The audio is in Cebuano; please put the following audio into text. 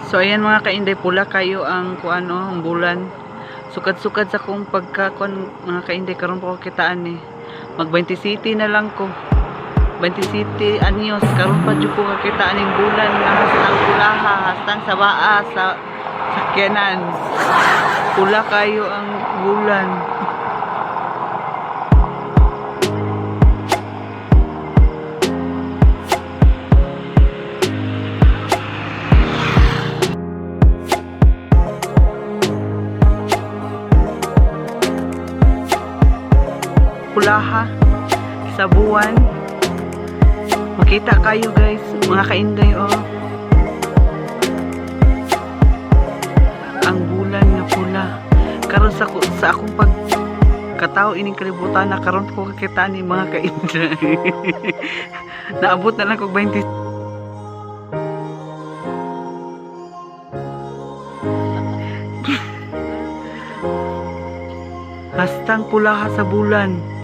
So ayan, mga kainday, pula kayo ang kuan oh, ang bulan. Sukad-sukad sa kong pagka kuan, mga kainday, karon pa ko kitaan eh. Mag 20 city na lang ko. 20 city anyos karon pa jud ko kakitaan ning bulan nga hastang pulaha, hastang sa baa sa sakyanan. Pula kayo ang bulan. Pulaha sa buwan. Makita kayo guys, mga kainday oh. Ang bulan nga pula. Karon sa akong pag katao ining kalibutan na karon ko kakita ni mga kainday. Naabot na lang kog 20. Hastang pulaha sa bulan.